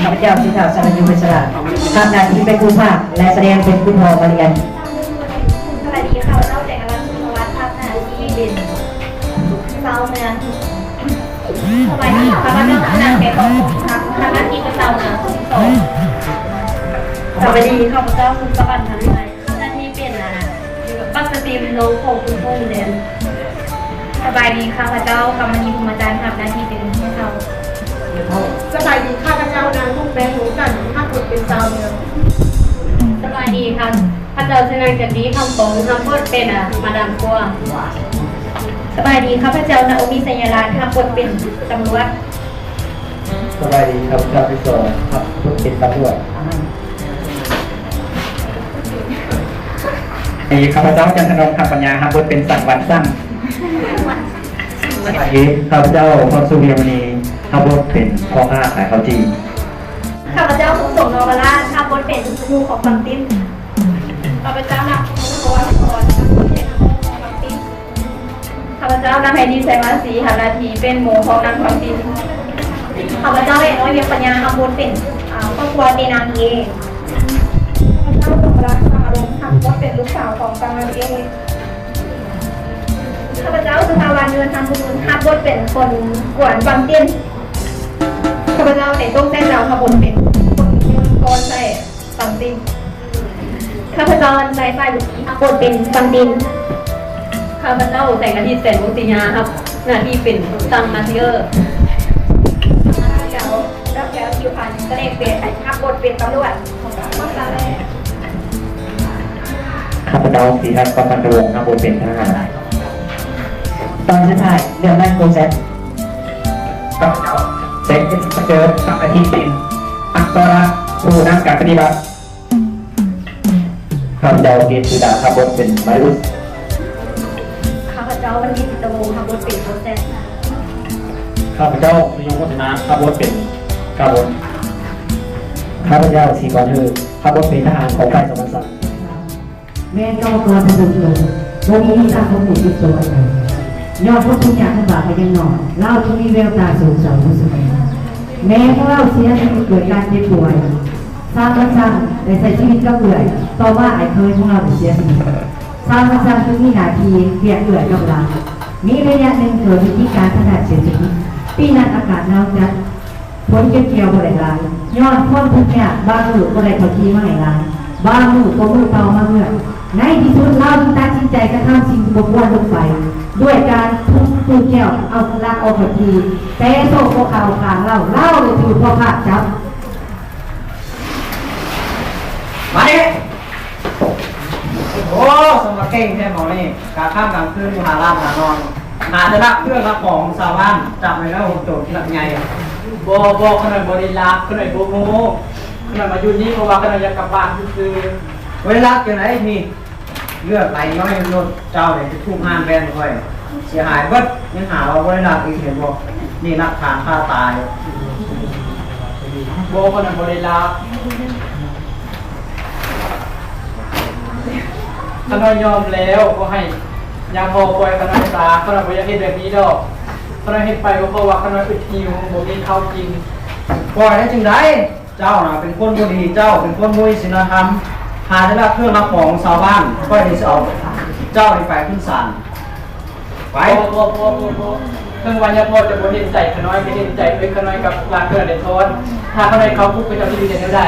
ຂ້າພະເຈົ້າ ຊື່ທ້າວ ສະລັນຍູ ໄພສະຫຼາດ ຮັບໜ້າທີ່ເປັນຄູພາກ ແລະ ສະແດງເປັນຄູພໍ່ມາລຽນ. ສະບາຍດີ ຂ້າພະເຈົ້າ ແສງອະລັນ ສຸນທະວັດ ຮັບໜ້າທີ່ເປັນຊາວເມືອງ. ສະບາຍດີ ຂ້າພະເຈົ້າ ນາງ ແກງ ທອງ ຮັບໜ້າທີ່ເປັນຊາວເມືອງ. ສະບາຍດີ ຂ້າພະເຈົ້າ ສຸນສະຫວັນ ທັນວິໄລ ຮັບໜ້າທີ່ເປັນ ອາ ບັກສະຕິມ ໂລໂຄ ຄຸນໂຮມແດນ. ສະບາຍດີ ຂ້າພະເຈົ້າ ຄຳມະນີ ພົມມະຈັນ ຮັບໜ້າທີ່ເປັນແມ່ເຖົ້າ. ສະບາຍດີ ຂ້າພະເຈົ້າ ນາງ ຮຸກແມ ວົງຈັນ ຮັບບົດເປັນຊາວເມືອງ. ສະບາຍດີ ຂ້າພະເຈົ້າ ຊື່ນາງ ຈັນດີ ຄຳຟອງ ຮັບບົດເປັນ ອາ ມາດາມຄົວ. ສະບາຍດີ ຂ້າພະເຈົ້າ ນາໂອມີ ໄຊຍະລາດ ຮັບບົດເປັນຕຳຫຼວດ. ສະບາຍດີ ຂ້າພະເຈົ້າ ໄພສອນ ຮັບບົດເປັນຕຳຫຼວດ. ເອີ ຂ້າພະເຈົ້າ ຈັນທະນົງ ຄຳປັນຍາ ຮັບບົດເປັນສັງວັນສັງ. ສະບາຍດີ ຂ້າພະເຈົ້າ ພອນສຸວຽມະນີ ຮັບບົດເປັນພໍ່ຄ້າຂາຍເຂົ້າຈີ່. ຂ້າພະເຈົ້າ ສຸກສົມ ນອມະລາດ ຮັບບົດເປັນໝູ່ຂອງບັງຕິນ. ຂ້າພະເຈົ້າ ນາງ ພອນ ພອນ ຮັບບົດເປັນໝູ່ຂອງບັງຕິນ. ຂ້າພະເຈົ້າ ນາງ ໄພນີ ໄຊມາສີ ຮັບໜ້າທີ່ເປັນໝູ່ຂອງນາງວັງຕິນ. ຂ້າພະເຈົ້າ ເອນ້ອຍ ວຽງປັນຍາ ຮັບບົດເປັນ ອາ ຄອບຄົວແມ່ນາງເອ. ຂ້າພະເຈົ້າ ສົມລັກ ສາອາລົມ ຮັບບົດເປັນລູກສາວຂອງກຳນັນເອ. ຂ້າພະເຈົ້າ ສຸພາວັນ ເງິນທຳບຸນ ຮັບບົດເປັນຄົນກວນວັງຕິນ. ຂ້າພະເຈົ້າ ເອໂຕ້ງ ແສນດາວ ຮັບບົດເປັນຄົນເງິນກອນໃສ່ ປັງຕິນ. ຂ້າພະເຈົ້າ ອັນໄຊ ຝ່າຍບຸດດີ ຮັບບົດເປັນປັງຕິນ. ຂ້າພະເຈົ້າ ແສງອາທິດ ແສນວົງສີຍາ ຮັບໜ້າທີ່ເປັນສັງມາເຊເອີ. ຂ້າພະເຈົ້າ ດອກເຕີ ສິວພັນ ສະແໜກເບດ ຮັບບົດເປັນຕຳຫຼວດ. ຂ້າພະເຈົ້າ ສີທັດ ປະພັນທະວົງ ຮັບບົດເປັນທະຫານ. ຕອນສຸດທ້າຍ ເລື່ອງນັ້ນໂກແຊດ. ຂ້າພະເຈົ້າ ແສງເຈັດ ປະເຈີດ ຮັບໜ້າທີ່ເປັນອັກສະລະ ຜູ້ນຳການປະຕິບັດ. ຂ້າພະເຈົ້າ ເກດ ສຸດາ ຮັບບົດເປັນມາລິອຸສ. ຂ້າພະເຈົ້າ ບັນດິດ ສິດຕະວົງ ຮັບບົດເປັນໂກແຊດ. ຂ້າພະເຈົ້າ ສຸຍົງ ວັດທະນາ ຮັບບົດເປັນກາບົນ. ຂ້າພະເຈົ້າ ສີກອນ ຮື ຮັບບົດເປັນທະຫານຂອງຝ່າຍສະຫວັນສັງ. ແມ່ນກຳມະກອນຜູ້ເປັນຕົ້ນ ບໍ່ມີວິຊາຄວາມຮູ້ຕິດໂຕອັນໃດ. ຍ້ອນຄວາມທຸກຍາກລຳບາກແຕ່ຍັງນ້ອຍ ລາວຈຶ່ງມີແວວຕາສອດໃສຢູ່ສະເໝີ. ແມ່ຂອງລາວເສຍຊີວິດດ້ວຍການເຈັບປ່ວຍ. ຊາວວັນຊັງໄດ້ໃຊ້ຊີວິດກັບເອື້ອຍ, ຕໍ່ມາອ້າຍເຂີຍຂອງລາວໄດ້ເສຍຊີວິດ. ຊາວວັນຊັງຈຶ່ງມີໜ້າທີ່ວຽກເອື້ອຍກັບຫຼານ. ມີໄລຍະໜຶ່ງເກີດວິກິດການທາງດ້ານເສດຖະກິດ. ປີນັ້ນອາກາດໜາວຈັດ. ຜົນເກັບກ່ຽວບໍ່ໄດ້ຫຼາຍ ຍ້ອນຄວາມທຸກຍາກ, ບາງມື້ກໍໄດ້ເຂົ້າຈີ່ມາໃຫ້ຫຼານ, ບາງມື້ກໍໝູເຕົ່າມາເມືອງ. ໃນທີ່ສຸດລາວຈຶ່ງຕັດສິນໃຈກະທຳສິ່ງທີ່ບໍ່ຄວນລົງໄປ ດ້ວຍການທຸບຕູ້ແກ້ວ ເອົາຫຼັກເອົາເຂົ້າຈີ່, ແຕ່ໂຊກບໍ່ເຂົ້າຂ້າງລາວ, ລາວໄດ້ຖືກພໍ່ຄ້າຈັບ. ມານີ້! ໂອ້ ສະມາເກັ່ງແທ້ໝໍນີ້, ກາງຄ່ຳກາງຄືນຢູ່ຫາຫຼັບຫານອນ, ຫາແຕ່ລັກເຄື່ອງລັກຂອງຊາວບ້ານ, ຈັບໄວ້ແລ້ວໂຈນທີ່ລັກໃຫຍ່. ບໍ່ ບໍ່, ຂ້ານ້ອຍບໍ່ໄດ້ລັກ, ຂ້ານ້ອຍບໍ່ໂມ້, ຂ້ານ້ອຍມາຢູ່ນີ້ເພາະວ່າຂ້ານ້ອຍຢາກກັບບ້ານຊື່ໆ. ບໍ່ໄດ້ລັກຈັ່ງໃດນີ້? ເລືອດໄຫຼຍ້ອຍລົດເຈົ້ານີ້ໄປທຸບຮ້ານແວ່ນຂ້ອຍ ເສຍຫາຍເບິດ, ຍັງຫາວ່າບໍ່ໄດ້ລັກອີກ ເຫັນບໍ່? ນີ້ຫຼັກຖານຄາຕາ. ບໍ່, ຂ້ານ້ອຍບໍ່ໄດ້ລັກ. ຂ້ານ້ອຍຍອມແລ້ວ, ຂໍໃຫ້ຍາພໍ່ປ່ອຍຂ້ານ້ອຍຊາ, ຂ້ານ້ອຍບໍ່ຢາກເຮັດແບບນີ້ດອກ. ຂ້ານ້ອຍເຮັດໄປກໍເພາະວ່າຂ້ານ້ອຍອຶດຫິວ, ບໍ່ມີເຂົ້າກິນ. ປ່ອຍໄດ້ຈັ່ງໃດ? ເຈົ້ານະເປັນຄົນບໍ່ດີ, ເຈົ້າເປັນຄົນບໍ່ມີສິນລະທຳ, ຫາແຕ່ລັກເຄື່ອງລັກຂອງຊາວບ້ານ, ຂ້ອຍນີ້ຊິເອົາເຈົ້ານີ້ໄປຂຶ້ນສານ. ໄປ. ບໍ່, ບໍ່, ບໍ່, ບໍ່, ບໍ່. ເຖິງວ່າຍາພໍ່ຈະບໍ່ເຫັນໃຈຂ້ານ້ອຍ, ກໍເຫັນໃຈເອື້ອຍຂ້ານ້ອຍກັບຫຼານເອື້ອຍໄດ້ທອນ. ຖ້າຂ້ານ້ອຍເຂົ້າຄຸກ, ເຈົ້າຊິເຮັດແນວໃດ?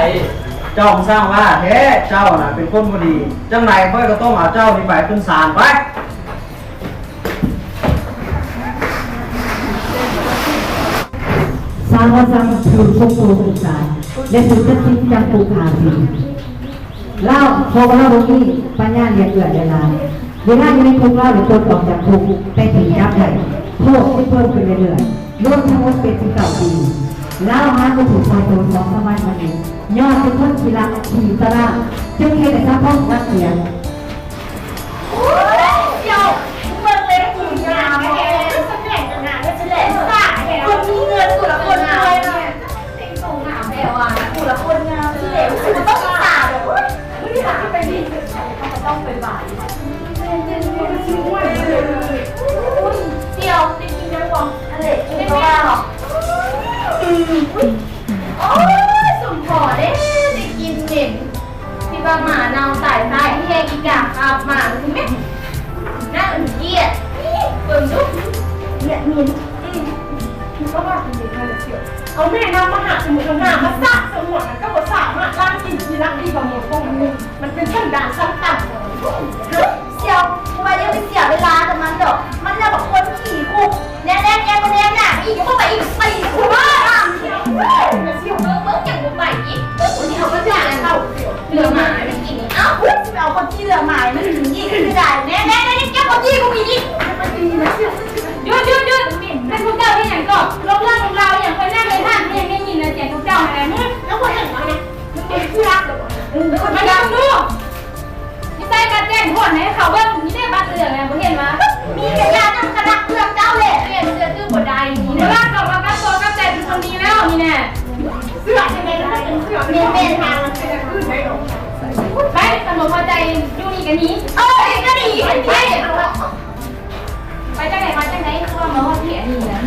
ເຈົ້າມັນຊ່າງວ່າແທ້, ເຈົ້ານະເປັນຄົນບໍ່ດີ, ຈັ່ງໃດຂ້ອຍກໍຕ້ອງເອົາເຈົ້ານີ້ໄປຂຶ້ນສານ. ໄປ. ຊາວລາວສັ່ງຖືກສົ່ງໂຕຂຶ້ນສານ ແລະ ຖືກຕັດສິນຈຳຄຸກຫ້າປີ. ລາວ ເພາະວ່າລາວບໍ່ມີປັນຍາລ້ຽງເອື້ອຍແລະຫຼານ. ເວລາຢູ່ໃນຄຸກ ລາວໄດ້ປົດອອກຈາກຄຸກ, ແຕ່ຖືກຈັບໄດ້, ໂທດໄດ້ເພີ່ມຂຶ້ນເລື້ອຍໆ, ລວມທັງໝົດເປັນສິບເກົ້າປີ. ລາວຫາບໍ່ຖືກປ່ອຍໂຕສອງສາມວັນມານີ້ ຍ້ອນເປັນຄົນຂີ້ລັກຂີ້ຕະຫຼາດ, ຈຶ່ງເຮັດໃຫ້ສັງຄົມລັງກຽດ. ໂອ້ຍ ດຽວ ມຶງເບິ່ງເລີຍ ກູງາມແທ້ ສະແໜງກະງາມ ແລະ ສະແຫຼງສາແທ້ ຄົນມີເງິນ ກູລະຄົນລວຍເນາະ ເປັນໂຕງາມແທ້ວ່າ ກູລະຄົນງາມ ສະແຫຼງ ກູຕ້ອງສາດອກ ໂອ້ຍ ມື້ນີ້ລະ ໄປດີ ຕ້ອງໄປບາຍ ໂອ້ຍ ດຽວ ໄດ້ກິນຍັງບໍ່ ອັນເລ ກູກະວ່າເນາະ ອືມ ໂອ້ຍ ອືມ ມັນກໍວ່າດີຫັ້ນແຫຼະ ເອົາແມ່ນ້ຳມະຫາສະໝຸດຂ້າງໜ້າມາສາດສະໝວນ ມັນກໍບໍ່ສາມາດລ້າງກິນທີ່ລັກດີປະໂມດຂອງມັນໄດ້ ມັນເປັນສັນດານຊັ້ນຕ່ຳຂອງມັນ. ສ່ຽວ ກູວ່າຢ່າໄປເສຍເວລາກັບມັນດອກ ມັນລະບັກຄົນຂີ້ຄຸກ ແນມໆ ແກບໍ່ແນມໜ້າອີກ ບໍ່ໄປອີກ ໄປອີກ ກູວ່າ ເບິ່ງ ເບິ່ງ ຈັ່ງບໍ່ໄປອີກ ເບິ່ງ ກູຊິເອົາມາຈ່າຍເຂົາ ເຫຼືອໝາຍມັນກິນນີ້ ເອົ້າ ກູຊິໄປເອົາເຂົ້າຈີ່ເຫຼືອໝາຍມັນກິນອີກ ຄືໄດ້ ແນມໆ ແກເອົາເຂົ້າຈີ່ກູກິນອີກ ຫຍຸດໆໆ ແມ່ນພວກເຈົ້າເຮັດຫຍັງກໍ ລົມເລື່ອງລົມລາວອີ່ຫຍັງ ຂ້ອຍນັ່ງໃນຮ້ານ ຍັງໄດ້ຍິນນະສຽງພວກເຈົ້າຫັ້ນນະ ເຈົ້າບໍ່ເຫັນບໍ່ນະ ມັນບໍ່ເປັນເວລາ ມາເບິ່ງດູ ນິໄສບາດແຈ້ງໂທດໃຫ້ເຂົາເບິ່ງ ມີແຕ່ບາດເລື່ອງນະ ບໍ່ເຫັນວ່າ ມີແຕ່ຢ້ານນຳຄະນະເພື່ອນເຈົ້າແຫຼະ ປ່ຽນເສື້ອຄືບໍ່ໄດ້ນີ້ນະ ເວລາເຂົາມາກັບຕົວກັບໃຈເປັນຄົນດີແລ້ວນີ້ນະ ເສື້ອຈັ່ງໃດມັນເປັນເສື້ອ ແມ່ນໆ ທາງມັນເປັນອັນອື່ນໄດ້ດອກ ໄປ ຄັນບໍ່ພໍໃຈຢູ່ນີ້ກໍໜີ ເອີ ກໍໜີ ໄປ ໄປຈັ່ງໃດມາຈັ່ງໃດ ຄືວ່າມາຮອດທີ່ອັນນີ້ນະ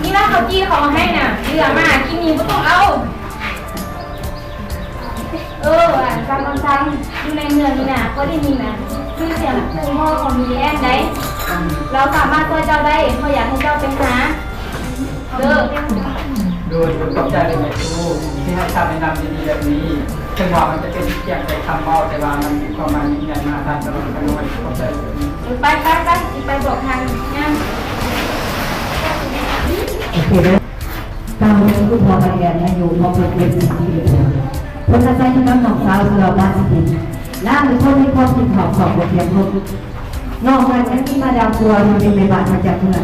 ນີ້ລະເຂົ້າຈີ່ເຂົາເອົາໃຫ້ນະ ເຫຼືອມາກິນນີ້ບໍ່ຕ້ອງເອົາ. ເອີ ອັນ ຊາງຄຳສັງ ຢູ່ໃນເມືອງນີ້ນະ ຂ້ອຍໄດ້ຍິນນະ ຊື່ສຽງຜູ້ຮອດຂອງມີແອນໃດ ລາວສາມາດຊ່ວຍເຈົ້າໄດ້ ຂ້ອຍຢາກໃຫ້ເຈົ້າໄປຫາເດີ. ໂດຍ ຂອບໃຈເດີແມ່ຕູ້ ທີ່ໃຫ້ຄຳແນະນຳດີໆແບບນີ້ ເຖິງວ່າມັນຈະເປັນພຽງແຕ່ຄຳເວົ້າ ແຕ່ວ່າມັນມີຄວາມໝາຍຍິ່ງໃຫຍ່ມະຫາສານສຳລັບຂ້ານ້ອຍ ຂອບໃຈ. ເອີ ໄປ ໄປ ໄປ ຊິໄປບອກທາງຍ່າງ. ໂອເຄເດີ. ກ່າວເຖິງຄຸນພໍ່ກັບແອນ ອາຍຸຄອບຄົວເຈັດສິບປີ ເພິ່ນອາໄສຢູ່ກັບນ້ອງສາວຊື່ວ່າ ບາດສະຕິນ ນາງເປັນຄົນມີຄວາມຄິດຮອບຄອບ ບໍ່ທຽມທຸກ ນອກນັ້ນຍັງມີມາດາມຄົວ ທີ່ເປັນແມ່ບ້ານປະຈຳເຮືອນ.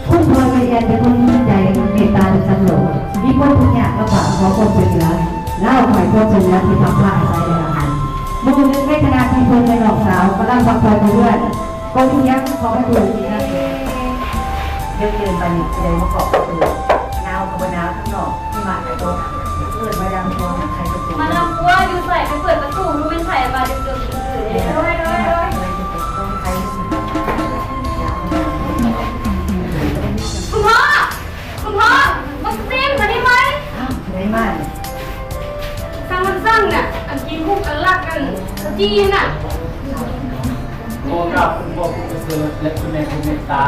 ຄຸນພໍ່ກັບແອນເປັນຄົນມີນ້ຳໃຈ ເມດຕາຕໍ່ສັດໂລກ ມີຄົນທຸກຍາກລຳບາກ ຂໍຄວາມຊ່ວຍເຫຼືອ ລາວໃຫ້ຄວາມຊ່ວຍເຫຼືອທີ່ພັກພາອາໄສ ແລະ ອາຫານ. ມື້ໜຶ່ງ ໃນຂະນະທີ່ເພິ່ນ ແລະ ນ້ອງສາວກຳລັງພັກຜ່ອນຢູ່ເຮືອນ ກໍມີສຽງເຂົ້າມາຢູ່ທີ່ນັ້ນ. ເດີນໄປນີ້ ຜູ້ໃດມາເຄາະປະຕູ? ໜາວກໍບໍ່ໜາວ ຂ້າງນອກຫິມະກໍຕົກ. ເອີ້ນມາດາມຄົວໃຫ້ເປີດປະຕູ. ມາດາມຄົວຢູ່ໃສ? ໄປເປີດປະຕູ ບໍ່ແມ່ນໃຜມາດຶກໆ ເດີ ໂດຍ ໂດຍ ໂດຍ. ຄຸນພໍ່! ຄຸນພໍ່! ບັກຊິມ ມານີ້ໄວ! ອ້າວ ຜູ້ໃດມານີ້? ຊ່າງມັນຊ່າງນະ ອັນກິນຄຸກ ອັນລັກ ອັນຈີ່ຫັ້ນນະ. ຂໍກາບຄຸນພໍ່ຜູ້ປະເສີດ ແລະ ຄຸນແມ່ຜູ້ເມດຕາ.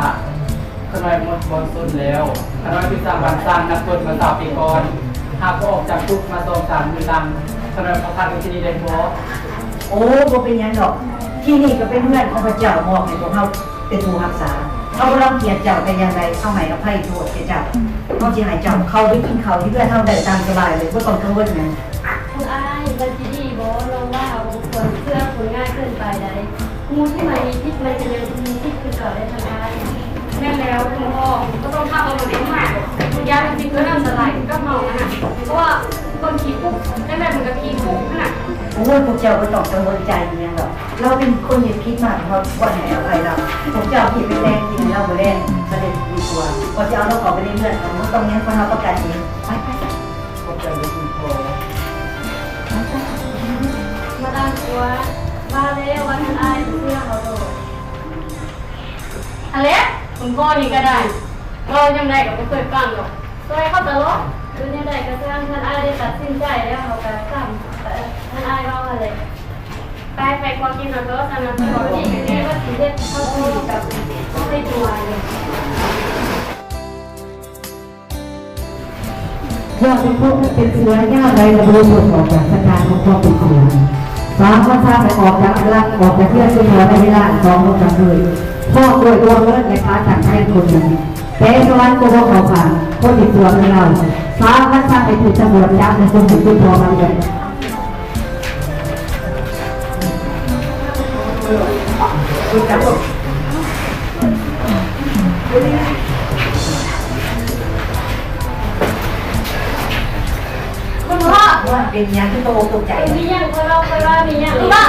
ຂ້ານ້ອຍໝົດບ່ອນຊົນແລ້ວ. ຂ້ານ້ອຍຖືກສ້າງບ້ານສ້າງນາກົດມາຊາວປີກ່ອນ. ຫາກອອກຈາກຄຸກມາສອງສາມມື້ຫຼັງ, ຂ້ານ້ອຍຂໍພັກຢູ່ທີ່ນີ້ໄດ້ບໍ່? ໂອ້ ບໍ່ເປັນຫຍັງດອກ. ທີ່ນີ້ກໍເປັນເຮືອນຂອງພະເຈົ້າ ມອບໃຫ້ພວກເຮົາເປັນຜູ້ຮັກສາ. ເຮົາບໍ່ລັງກຽດເຈົ້າແຕ່ຢ່າງໃດ. ເຮົາໃຫ້ອະໄພໂທດແກ່ເຈົ້າ. ເຮົາຊິໃຫ້ເຈົ້າເຂົ້າໄປກິນເຂົ້າທີ່ເຮືອນເຮົາໄດ້ຕາມສະບາຍເລີຍ, ບໍ່ຕ້ອງກັງວົນຫຍັງ. ທ່ານອ້າຍ, ມັນຊິດີບໍ່? ນ້ອງວ່າເຮົາບໍ່ຄວນເຊື່ອຄົນງ່າຍເກີນໄປໃດ. ໝູ່ທີ່ມັນມີພິດ ມັນກໍຍັງມີພິດຄືເກົ່າໄດ໋ທ່ານອ້າຍ. ແມ່ນແລ້ວ ຄຸນພໍ່, ບໍ່ຕ້ອງພາເອົາໂຕເອງມາ. ຢ້ານມັນຊິເກີດອັນຕະລາຍກັບເຮົາຫັ້ນນະ, ເພາະວ່າຄົນຂີ້ຄຸກ ຈັ່ງໃດມັນກໍຂີ້ຄຸກຫັ້ນນະ. ໂອ້ຍ, ພວກເຈົ້າບໍ່ຕ້ອງກັງວົນໃຈອີ່ຫຍັງດອກ. ລາວເປັນຄົນເຮັດຜິດມາ, ເຮົາຄວນໃຫ້ອະໄພລາວ. ພວກເຈົ້າຊິໄປແຕ່ງກິນໃຫ້ລາວມື້ແລງຊະເດ ດີກວ່າ. ເຂົາຊິເອົາລາວເຂົ້າໄປໃນເຮືອນ, ເຮົາຕ້ອງຍັງຄົນເຮົາປະກັນເອງ. ໄປ, ໄປ, ໄປ. ຂອບໃຈເດີຄຸນພໍ່. ມາດາມຄົວ, ວ່າແລ້ວວ່າທ່ານອ້າຍຊິເຊື່ອເຮົາໂລດ. ຫັ້ນແຫຼະ, ຄຸນພໍ່ນີ້ກໍໄດ້, ເວົ້າຍາມໃດກໍບໍ່ເຄີຍຟັງດອກ, ຊ່ວຍເຂົາຕະຫຼອດ. ເປັນແນວໃດກໍຊ່າງ, ທ່ານອ້າຍໄດ້ຕັດສິນໃຈແລ້ວ, ເຮົາກໍຕາມທ່ານອ້າຍເວົ້າຫັ້ນແຫຼະ. ໄປ, ໄປຄວາມຄິດເຮົາໂຕ, ສະນັ້ນ ເຮົາກໍດີ, ດີວ່າຊິເຮັດເຂົ້າຈີ່ກັບໄສ້ຕົວນີ້. ຍອດເປັນຄົນເປັນເສືອ ຍາມໃດລະບໍ່ຫຼຸດພົ້ນອອກຈາກສັນດານຂອງຄວາມເປັນເສືອ. ສາມວັນຊາໄດ້ອອກຈາກລັກ, ອອກຈາກເຮືອນຄືພໍ່ໃນເວລາສອງໂມງກາງຄືນ, ພ້ອມດ້ວຍພວກເງິນ ແລະ ຂາຕັ້ງແທນຄົນໜຶ່ງ. ແຕ່ສະຫວັນບໍ່ເຂົ້າຂ້າງຄົນທີ່ຊົ່ວຄືລາວ. ສາມວັນຊາໄດ້ຖືກຕຳຫຼວດຈັບ ແລະ ສົ່ງໃຫ້ຄຸນພໍ່ມາເຮືອນ. ຄຸນພໍ່ ວ່າເປັນຫຍັງຄືຕົກອົກຕົກໃຈ? ມີຫຍັງ ຂ້ອຍເວົ້າ ຂ້ອຍວ່າມີຫຍັງ? ຄືວ່າ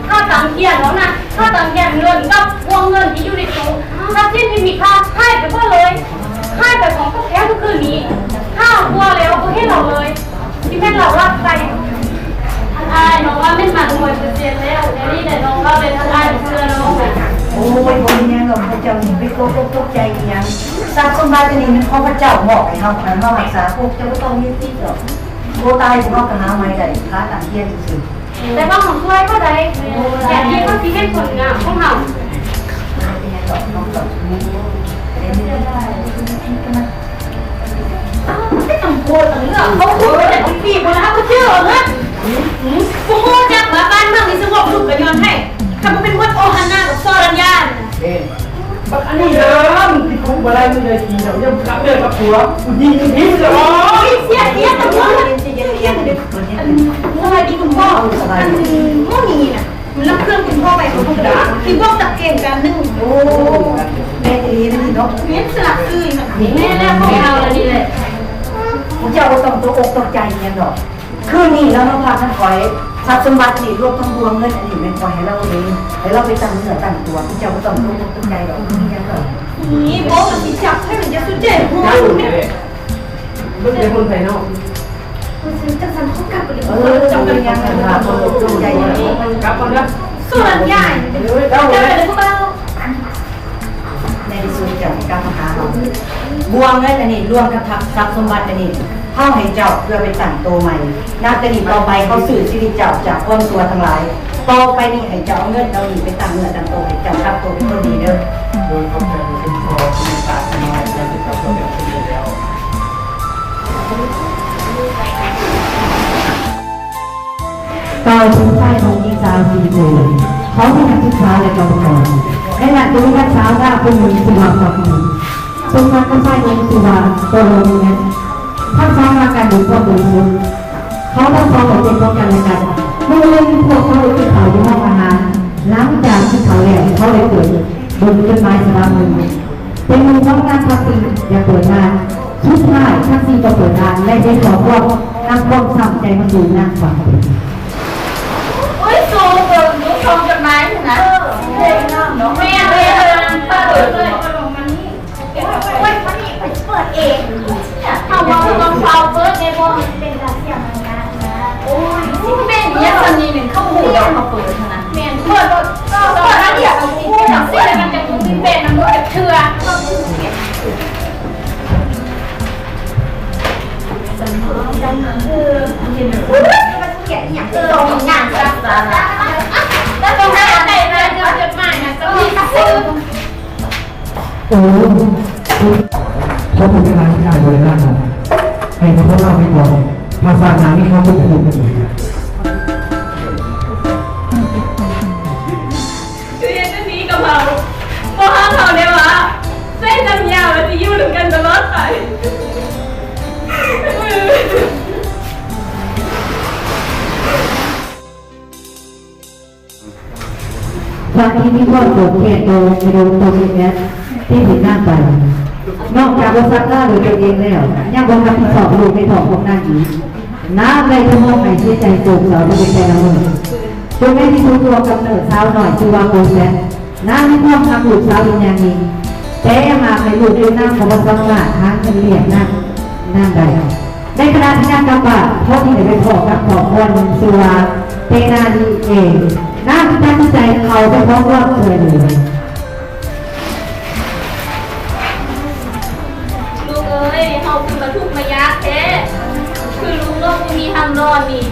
ຂ້າຕັງທຽນເນາະນະ, ຂ້າຕັງທຽນເງິນກັບພວງເງິນທີ່ຢູ່ໃນຕູ້, ຊັບສິນທີ່ມີຄ່າຫາຍໄປເບິດເລີຍ, ຫາຍໄປພ້ອມກັບແທ້ເມື່ອຄືນນີ້. ຫ້າກວ່າແລ້ວ ບໍ່ເຫັນລາວເລີຍ. ຊິແມ່ນລາວລັກໄປ. ທ່ານອ້າຍ, ນ້ອງວ່າແມ່ນມັນຮ້ອຍເປີເຊັນແລ້ວ. ແນວນີ້ແຫຼະນ້ອງເວົ້າແລ້ວ ທ່ານອ້າຍເຊື່ອນ້ອງ. ໂອ້ຍ, ບໍ່ມີຫຍັງດອກ, ພວກເຈົ້າຢ່າໄປຕົກອົກຕົກໃຈອີ່ຫຍັງ. ຊັບສົມບັດອັນນີ້ແມ່ນຂອງພະເຈົ້າມອບໃຫ້ເຮົາ, ໃຫ້ເຮົາຮັກສາ. ພວກເຈົ້າບໍ່ຕ້ອງມີຜິດດອກ. ໂຕຕາຍພວກເຮົາກໍຫາໃໝ່ໄດ້, ຄາຕັ້ງທຽນຊື່ໆ. ແຕ່ວ່າເຮົາຊ່ວຍເຂົາໄດ້, ຢ່າງນີ້ເຂົາຊິເຫັນຜົນງາມຂອງເຮົາ. ບໍ່ເປັນຫຍັງດອກ, ນ້ອງກໍ ບັກອັນນີ້ນະ ມັນຕິດຄຸກບໍ່ໄດ້ ມັນໄດ້ຕີດອກ ຍັງກັບເລື່ອງກັບຜົວ ຜູ້ຍິງຢູ່ພີ້ເລີຍ. ໂອ້ຍ ເສຍ ເສຍ ຕຳຫຼວດ ອັນ ສະບາຍດີຄຸນພໍ່ ອັນ ໝໍນີ້ນະ ມັນລັກເຄື່ອງຄຸນພໍ່ໄປ ບໍ່ທຳມະດາ ທີ່ບອກຈັກເກັ່ງກັນໜຶ່ງ. ໂອ້ ແມ່ນອີ່ຫຼີນະນີ້ເນາະ ແມ່ນສະຫຼັກຊື່ນະ ແມ່ນແລ້ວ ຂອງເຮົາລະນີ້ແຫຼະ ພວກເຈົ້າບໍ່ຕ້ອງຕົກອົກຕົກໃຈຫຍັງດອກ. ຄືນນີ້ລາວມາພັກນຳຂ້ອຍ ຊັບສົມບັດນີ້ລວມທັງບ່ວງເງິນອັນນີ້ແມ່ນຂ້ອຍໃຫ້ລາວເອງ ໃຫ້ລາວໄປຕັ້ງເນື້ອຕັ້ງຕົວ ເຈົ້າບໍ່ຕ້ອງຕົກອົກຕົກໃຈດອກ ບໍ່ມີຫຍັງດອກ. ນີ້ບໍ່ມັນຊິຈັບໃຫ້ມັນຢ່າສົນໃຈຫົວ ມັນເປັນຄົນໄທເນາະ. ເອີ ຈັງຊັ້ນເຂົາກັບໄປເລີຍ ເອີ ເຈົ້າເປັນຫຍັງ ບໍ່ຕ້ອງຕົກໃຈ ກັບກ່ອນເດີ ສ່ວນໃຫຍ່ ເອີ ເຈົ້າເລີຍ ໃນທີ່ສຸດເຈົ້າກໍກັບມາຫາເຮົາ. ບ່ວງເງິນອັນນີ້ລວມກັບຊັບສົມບັດອັນນີ້ ເຮົາໃຫ້ເຈົ້າເພື່ອໄປຕັ້ງໂຕໃໝ່. ນັບແຕ່ນີ້ຕໍ່ໄປເຮົາຊື້ຊີວິດເຈົ້າຈາກຄວາມຊົ່ວທັງຫຼາຍ. ຕໍ່ໄປນີ້ໃຫ້ເຈົ້າເອົາເງິນເຫຼົ່ານີ້ໄປຕັ້ງເນື້ອຕັ້ງໂຕ ໃຫ້ເຈົ້າກັບໂຕເປັນຄົນດີເດີ. ໂດຍຂອບໃຈທີ່ຄຸນພໍ່ທີ່ເມດຕາຂ້ານ້ອຍ ແລ້ວທີ່ເຈົ້າກໍເປັນຄົນດີແລ້ວ. ກ່າວເຖິງຊາຍໜຸ່ມຍິງສາວສີ່ໂຕ ເຂົາເປັນນັກສຶກສາ ແລະ ກຳມະກອນ. ໃນນັ້ນກໍມີນັກສາວງາມຄົນໜຶ່ງຊື່ວ່າ ປັກໝີ ສົມກັບກັບຊາຍໜຸ່ມຊື່ວ່າ ໂຕໂລມິແມັດ. ທັງສອງຮັກກັນດ້ວຍຄວາມບໍລິສຸດ. ເຂົາທັງສອງກໍເປັນຂອງກັນແລະກັນ. ມື້ໜຶ່ງພວກເຂົາໄດ້ກິນເຂົ້າຢູ່ຫ້ອງອາຫານ. ຫຼັງຈາກກິນເຂົ້າແລ້ວ ເຂົາໄດ້ເປີດເບິ່ງຈົດໝາຍສະບັບໜຶ່ງ. ເປັນໜຶ່ງຂອງນາງທັບທີ່ຢາກເປີດຮ້ານ. ສຸດທ້າຍທັງສີ່ກໍເປີດຮ້ານ ແລະເຮັດຄອບຄົວນຳຄວາມຊ້ຳໃຈມາສູ່ນາງສາວ. ໂອ້ຍ ສູເບິ່ງດູຊອງຈົດໝາຍຫັ້ນນະ. ເອີ ແມ່ນເລີຍ ເອີ ເປີດເລີຍ. ໂອ້ຍ ມານີ້ ຂ້ອຍຊິເປີດເອງ. ເຮົາວ່າເຮົາຕ້ອງເຝົ້າເປີດແດ່ບໍ່? ມັນຊິເປັນການເສຍມາລະຍາດນະ. ໂອ້ຍ ຊິເປັນຫຍັງຊັ້ນນີ້ ເຂົາບໍ່ຮູ້ດອກ ເຮົາເປີດຫັ້ນນະ. ແມ່ນ ເປີດໂລດ ເປີດອັນດຽວກໍຮູ້ ຈັ່ງຊີ້ແຫຼະ ມັນຈັ່ງບໍ່ມີແຟນນຳເຮົາຈັກເທື່ອ. ເອີ ມັນກຽດອີ່ຫຍັງ ເອີ ຕ້ອງຫາໄດ້ມາ ຈົດໝາຍນະ ຈະມີຊື່. ໂອ້ ເຂົາເປັນເຈົ້ານາຍທີ່ອ້າຍບໍ່ໄດ້ຮັກນະ ໃຫ້ເຂົາເວົ້າໄປກ່ອນ ຖ້າຊາດໜ້າມີເຂົາກໍບໍ່ຮູ້ກັນອີກ. ຄືເຮັດຈັ່ງຊີ້ກັບເຮົາ ບໍ່ຮັກເຮົາແດ່ຫວາ ໃສ່ສັນຍາວ່າຊິຢູ່ນຳກັນຕະຫຼອດໄປ. ທັງທີ່ມີຄວາມໂກດແຄ້ນຕໍ່ແມ່ໂດມ ຕໍ່ແມ່ແອັດ ທີ່ເຮັດນາງໄປ. ນອກຈາກບໍ່ຊັກລາດ້ວຍຕົນເອງແລ້ວ ຍັງບໍ່ຮັບຜິດຊອບລູກໃນທ້ອງຂອງນາງອີກ. ນາງໄດ້ແຕ່ຮ້ອງໄຫ້ເສຍໃຈໂສກເສົ້າຢູ່ເປັນແຕ່ລະມື້. ຈົນໃນທີ່ສຸດ ຕົວກຳເນີດສາວນ້ອຍຊື່ວ່າໂກແຊນ ນາງມີຄວາມຮັກລູກສາວເປັນຢ່າງຍິ່ງ, ແຕ່ຫາກໃຫ້ລູກເປັນນາງກໍບໍ່ສາມາດຫາເງິນລ້ຽງນາງ ນາງໄດ້. ໃນຂະນະທີ່ນາງກັບບ້ານ, ພໍດີໄດ້ໄປພໍ້ກັບຄອບຄົວໜຶ່ງຊື່ວ່າເຕນາລີເອ. ນາງຈຶ່ງຕັດສິນໃຈເຂົ້າໄປຂໍຄວາມຊ່ວຍເຫຼືອ. ລູກເອີຍ, ເຮົາຄືມາທຸກມາຍາກແທ້, ຄືລູກນ້ອງບໍ່ມີທາງນອນນີ້.